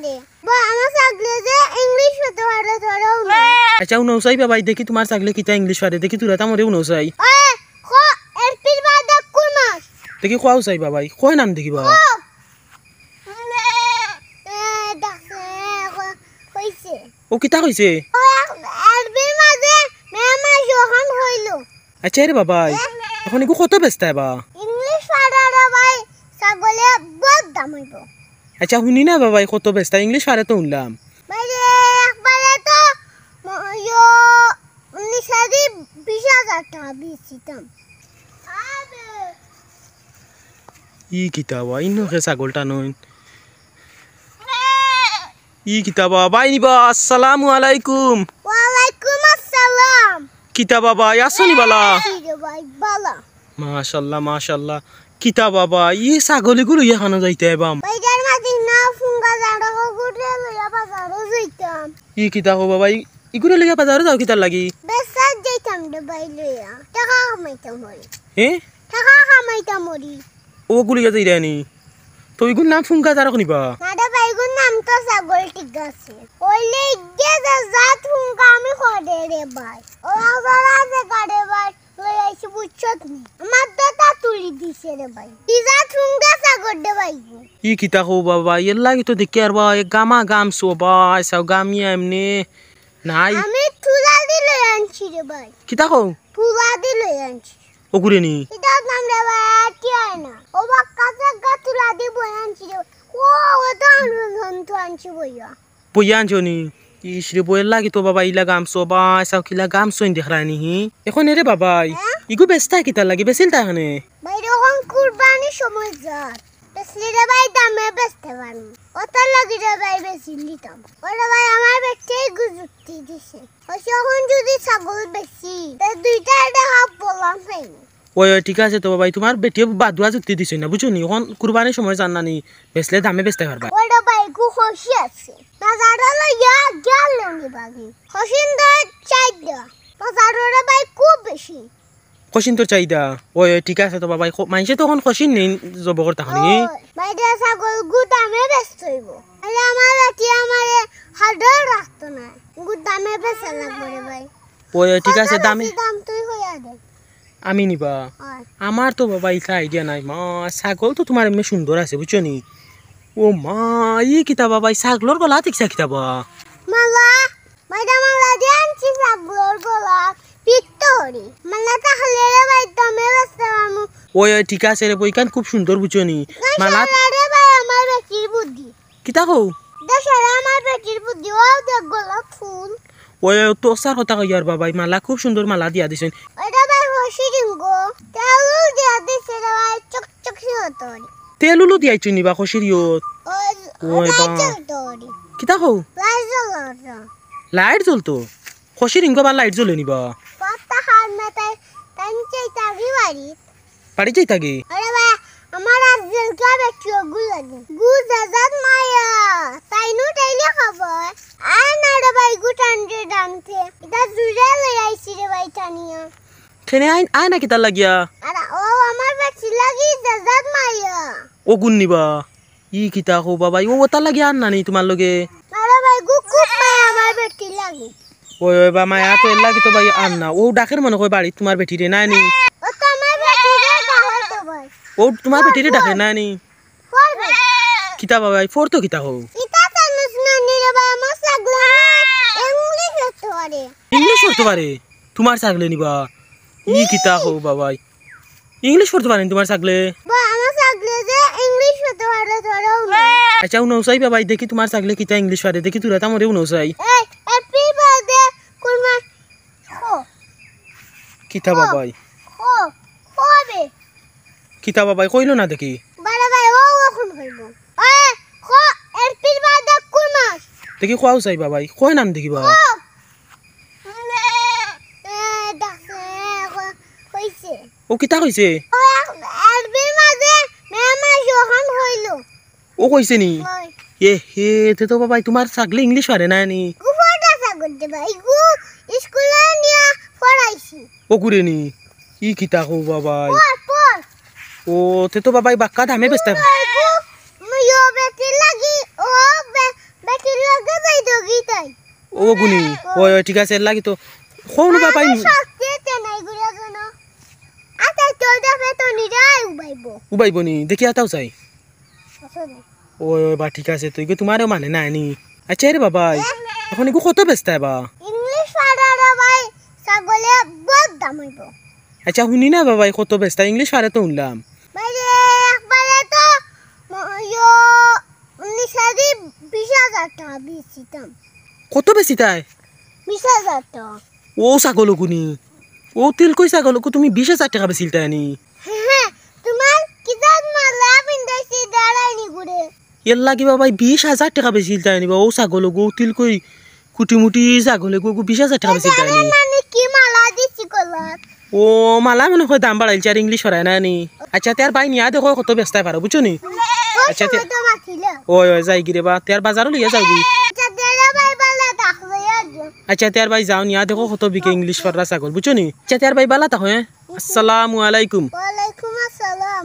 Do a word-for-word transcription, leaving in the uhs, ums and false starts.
দে। বা, আমার ছাগলে যে ইংলিশ কইতো পারে, তোরা হুনো। আচ্ছা, হুনো চাই বাবাই, দেখি তুমার ছাগলে কিতা ইংলিশ পারে, দেখি তোরা তা মরে হুনো চাই। ওই, ক, এর পির বাদে কোন মাস? দেখি কও চাই বাবাই, কয় নাম দেখি বা। ক। এ, ডাকছে, ক-, কইছে। ও কিতা কইছে? ও এক, এর পির মাঝে মে মাস ওখান হইল। আচ্ছা রে বাবাই, এখন ইগু কত বেচতায় বা? ইংলিশ পারে রে ভাই, ছাগলে বহুত দাম অইবো। আচ্ছা, হুনি না বাবাই, কত বেচতায়? ইংলিশ পারে তো হুনলাম। ভাই রে, একবারে তো ম-, ইয়ো, উনিশ হাজার, বিশ হাজার টেকা বেচতাম। ই কিতা বা, ইনো কে ছাগলটা নইন। ই কিতা বা, বাই নিবা, আসসালামু আলাইকুম। ওয়ালাইকুম আসসালাম। কিতা বাবাই, আছো নি বালা? আছি রে ভাই, বালা। মাশাআল্লাহ, মাশাআল্লাহ। কিতা বাবাই, ই ছাগল ইগু লইয়া কানো যাইতায় বা? ভাই, যার মাঝে না ফুঙ্গা জাড়ো হগুরে লইয়া বাজারো যাইতাম। ই কিতা কও বাবাই, ইগুরে লইয়া বাজারো যাও কিতার লাগি? বেচাত যাইতাম রে ভাই লইয়া, টেকা কামাইতাম অরি। হে? টেকা কামাইতাম অরি। অগু লইয়া যাইরায় নি? তো ইগুর নাম ফুঙ্গা জাড়ো নিবা? না রে ভাই, ইগুর নাম তো ছাগল, ঠিক আছে। অইলে ইগে যে জাত ফুঙ্গা আমি করে রে ভাই। ও বাবা, যে করে ভাই, লই আইছি বুঝছত নি? আমার দাদা তুলি দিছে রে ভাই। কি জাত ফুঙ্গা ছাগল রে ভাই? ই কিতা কও বাবাই, এর লাগি তো দেখি আর বা, এ গামা গাম সো বাই, চাও গামিয়া এমনে নাই। আমি তুলা দি লই আনছি রে ভাই। কিতা কও? তুলা দি লই আনছি। অগুরে নি? ইটার নাম রে ভাই আটিয়া না। ও বাক্কা জাগা তুলা দি বই আনছি রে। ও, ও তো আনু জন্তু আনছি বইয়া। বইয়া আনছো নি? ইস রে, বইয়ের লাগি তো বাবা ইলা গামছো, বাই, চাও কিলা গামছো ইন দেখরায় নি হি? এখন এরে বাবাই, হ্যাঁ? ইগু বেচতায় কিতার লাগি? বেচিলতায় কেনে? ভাই, এখন কুরবানির সময় যার। বেচলে রে ভাই দামে বেচতে পারমু। অতার লাগি রে ভাই বেচিলিতাম। ওরে ভাই, আমার বেটিয়ে ইগু যুক্তি দিছে। অখন যদি ছাগল বেচি, তে দুইটা টেকা বলাম পাইমু। ওই, ওই, ঠিক আছে তো বাবাই, তুমার বেটিয়ে বাদুয়া যুক্তি দিছে না, বুঝছো নি? অখন কুরবানির সময় যার না নি, বেচলে দামে বেচতে পারবা। ওরে ভাই, ইগু খসি আছে। বাজারো লইয়া গেল নি বাগি। খসিন তো চাইদা। বাজারো রে ভাই খুব বেশি। খসিন তো চাইদা। ওই, ওই, ঠিক আছে তো বাবাই, খ-, মাইনষে তো অখন খসিন নেই জব করতা খানি। ওই, ভাই, দে ছাগল গু দামে বেচতে অইবো। তাহলে আমার বেটি আমারে হাডর রাখতো না। গু দামে বেচা লাগবো রে ভাই। ওই, ওই, ঠিক আছে, কত দামে। বেশি দাম তুই কইয়া দে। আমি নিবা? অয়। আমার তো বাবা ইতা idea নাই। মা, ছাগল তো তুমার এমনে সুন্দর আছে, বুঝছো নি? ও মা, ই কিতা বাবা, ই ছাগলর গলাত ইকছা কিতা বা? মালা, বাইদা মালা দিয়া আনছি ছাগলর গলাত, পিত্ত করি। মালা তাহলে রে ভাই, দামে বেচতে পারমু। ওই, ওই, ঠিক আছে রে, বইখান খুব সুন্দর, বুঝছো নি? না, মালা শালা রে ভাই, আমার বেটির বুদ্ধি। কিতা কও? দেশারা আমার বেটির বুদ্ধি, ও দেখ গোলাপ ফুল। ওই, ওই, তো সার কথা কইয়ার বাবাই, মালা খুব সুন্দর মালা দিয়া দিছইন। ওইটা ভাই হসি ডিঙ্গো, তেল দিয়া দিছে রে ভাই, চকচকি হতো রে। তেল উলু দিয়াইছইন নি বা খসির ইয়ত? ওই, ওই ওটাই বা। চলতো রে। কিতা কও? লাইট জ্বলতো। লাইট জ্বলতো? খসির ইঙ্গো বা লাইট জ্বলে নি বা? পাতা হার না তাই, তাই নিচে তাগি বাড়ি। বাড়ি যাইতাগি? আরে ভাই, আমার আজকালকার বেটি ওগু লাগে। গু জাজাত মায়া, তাইনু তাইলে খবর। আয় না রে ভাই, গু টানতে টানতে। ইটা জুড়ে লই আইছি রে ভাই টানিয়া। খেনে আয়, আয় না কিতার লাগিয়া? আরে ও আমার বেটি লাগি জাজাত মায়া। ওগুন নিবা? ই কিতা কও বাবাই, ও ওতার লাগি আর না নি তুমার লগে? আরে ভাই, গু খুব মায়া আমার বেটি লাগি। ওই, ওই বা, মায়া তো এর লাগি তো ভাই আর না। ও ডাকের মনে কয় বাড়িত তুমার বেটিরে, না নি? ও তো আমার বেটিরে ডাকে তো ভাই। ও তুমার বেটিরে ডাকে, না নি? পড়বে। কিতা বাবাই, পড়তো কিতা কও? ইটা জানোস না নি রে ভাই, আমার ছাগলে না ইংলিশ পড়তো পারে। ইংলিশ পড়তো পারে? তুমার ছাগলে নিবা? ই কিতা কও বাবাই? ইংলিশ পড়তো পারে নি তুমার ছাগলে? বা, আমার ছাগলে যে ইংলিশ পড়তো পারে, তোরা হুনো। আচ্ছা, হুনো চাই বাবাই, দেখি তুমার ছাগলে কিতা ইংলিশ পারে, দেখি তোরা তা মরে হুনো চাই। এই, হ্যাপি বার্থডে, কুরমা, খো। কিতা খো। বাবাই? খো, খো বে। কিতা বাবাই, কইলো না দেখি। বারে ভাই, ও এখন কইবো। এ, খো, হ্যাপি বার্থডে, কুরমা। দেখি কও চাই বাবাই, কয় নাম দেখি বা। খো। এ, ডাকছে, ক-, কইছে। ও কিতা কইছে? ও এক-, আরবির মাঝে ম্যাম আইসে, ওখান কইলো। ও কইছে নি? কই। এ হে, তে তো বাবাই তুমার ছাগলে ইংলিশ পারে না নি? গু ফটা ছাগল দে ভাই, গু স্কুলে নিয়া পড়াইছি। ও গুরে নি? ই কিতা কও বাবাই? পড়, পড়। ও, তে তো বাবাই বাক্কা দামে বেচতে পারে। গু, ইয়ো বেটির লাগি, ও বে-, কি তাই? ও গুনি, ওই, ওই, ঠিক আছে, এর লাগি তো। কোন বাবা, আমি শক্তি আছে নাই ঘুরে জন্য। আচ্ছা, তোর দাফে তো নিরাই উবাইবো। উবাইবো নি, দেখি আতাও চাই। আসলে। ওই, ওই, বা, ঠিক আছে, তুই কি তোমারও মানে না নি? আচ্ছা রে বাবা, এখন এগু কত বেচতায় বা? ইংলিশ ফাড়ার ভাই, ছাগলে বহুত দাম হইব। আচ্ছা, শুনি না বাবা, কত বেচতায়? ইংলিশ ফাড়ে তো শুনলাম। ভাই রে, একবারে তো ম-, ইয়ো, উনিশ হাজার, বিশ হাজার টাকা বেচিতাম। কত বেচিতায়? বিশ হাজার টাকা। ও ছাগল গুনি, ও তিলকই ছাগল গো, তুমি বিশ হাজার টাকা বেচিলতায় নি? হ্যাঁ, হ্যাঁ, তোমার কি জাত মালা পিন্দাইছি দাঁড়াইনি ঘুরে। এর লাগি বাবা, বিশ হাজার টাকা বেচিলতায় নি বা, ও ছাগল গো, তিলকই কুটিমুটি ছাগল গো, বিশ হাজার টাকা বেচিলতায় নি। মানে কি মালা দিছি গলাত? ও মালা মনে হয় দাম বাড়াইলছে আর ইংলিশ ফাড়ায় না নি। আচ্ছা, তে আর ভাই নিয়া দেখো কত বেচতায় পারো, বুঝছো নি? আচ্ছা, তে ওই তো মাতিলে। ওই, ওই, যাই গিরে বা, তে আর বাজারও লইয়া যাও গি। আচ্ছা, দে রে ভাই, বালা থাকলে আর যে। আচ্ছা, তে আর ভাই যাও নিয়া দেখো কত বিকে ইংলিশ ফাড়া ছাগল, বুঝছো নি? আচ্ছা, তে আর ভাই বালা থাকো, হ্যাঁ? আসসালামু আলাইকুম। ওয়ালাইকুম আসসালাম।